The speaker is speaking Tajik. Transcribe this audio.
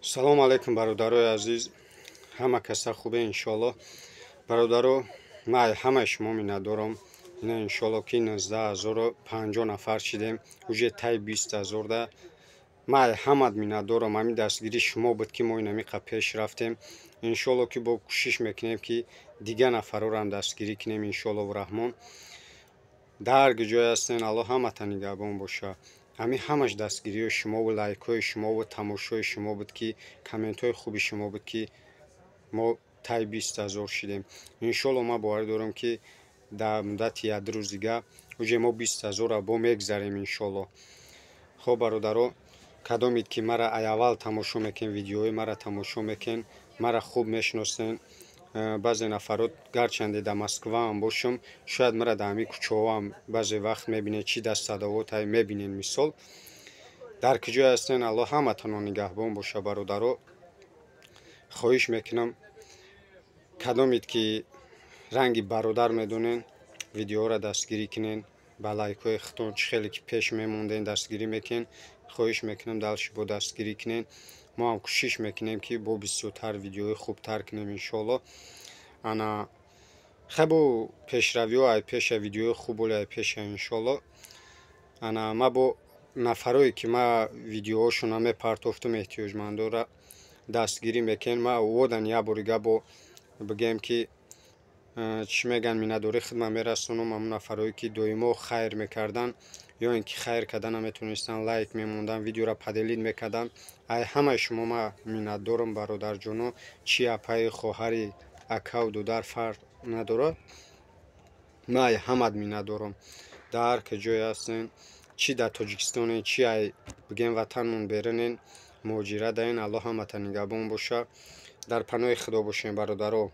Салому алайкум, бародарои азиз, ҳама каса хубе, иншоалло. Бародаро, ман ҳамаи шумо миннатдорам. Ина, иншоалло, ки 19 050 нафар шидем, уже таи 20 000-да. Ман ҳамат миннатдорам. Ҳамин дастгирии шумо буд, ки мо инамиқа пеш рафтем. Иншоалло, ки бо кӯшиш мекунем, ки дигар нафарорам дастгирӣ кунем, иншоаллоҳу раҳмон. Дар ҳар ҷое ҳастен, Аллоҳ ҳаматан нигаҳбон боша. Ҳамин ҳамаш дастгириҳои шумову лайкҳои шумову тамошои шумо буд, ки комментҳои хуби шумо буд, ки мо таи 20 000 шидем. Иншоалло, ман боварӣ дорам, ки дар муддати як рӯз дига уже мо 20 000-ро бо мегзарем, иншоалло. Хоб, бародаро, кадомед ки мара аввал тамошо мекунед, видеоҳои мара тамошо мекунед, мара хуб мешиносен. Баъзе нафарот, гарчанде дар Москваам бошам, шояд мара дар ҳамин кӯчаҳоам баъзе вақт мебинед, чӣ дар Садовотай мебинед. Мисол, дар куҷое ҳастен, Аллоҳ ҳаматонро нигаҳбон боша. Бародаро, хоҳиш мекунам, кадомед ки ранги бародар медонен, видеоҳоро дастгирӣ кунен ба лайкҳои худтон. Чӣ хеле ки пеш мемонден, дастгирӣ мекунен, хоҳиш мекунам, дальше бо дастгирӣ кунен. Мо ҳам кӯшиш мекунем, ки бо бисёртар видеоҳои хубтар кунем, иншоалло. Ана хебу пешравиҳо ай пеша, видеои хуб оли ай пеша, иншоалло. Ана ма бо нафарое ки ма видеоҳошона мепартофтум, эҳтиёҷмандора дастгирӣ мекунем. Ма водан як борига бо бигӯем, ки чӣ мегӯянд, миннатдории худма мерасонам ҳамон нафарое ки доимо хайр мекарданд ё ин ки хайр карда наметонистанд, лайк мемонданд, видеоро поделить мекарданд. Ай ҳамаи шумо ма миннатдорам, бародарҷоно. Чи апаи, хоҳари, акаву дудар, фарқ надорад, ман ай ҳамат миннатдорам. Дар ҳар куҷое ҳастен, чӣ дар Тоҷикистонен, чӣ ай бигӯем ватанмон берунен, муҳоҷират даен, Аллоҳ ҳаматан нигаҳбон боша. Дар паноҳи Худо бошем, бародаро.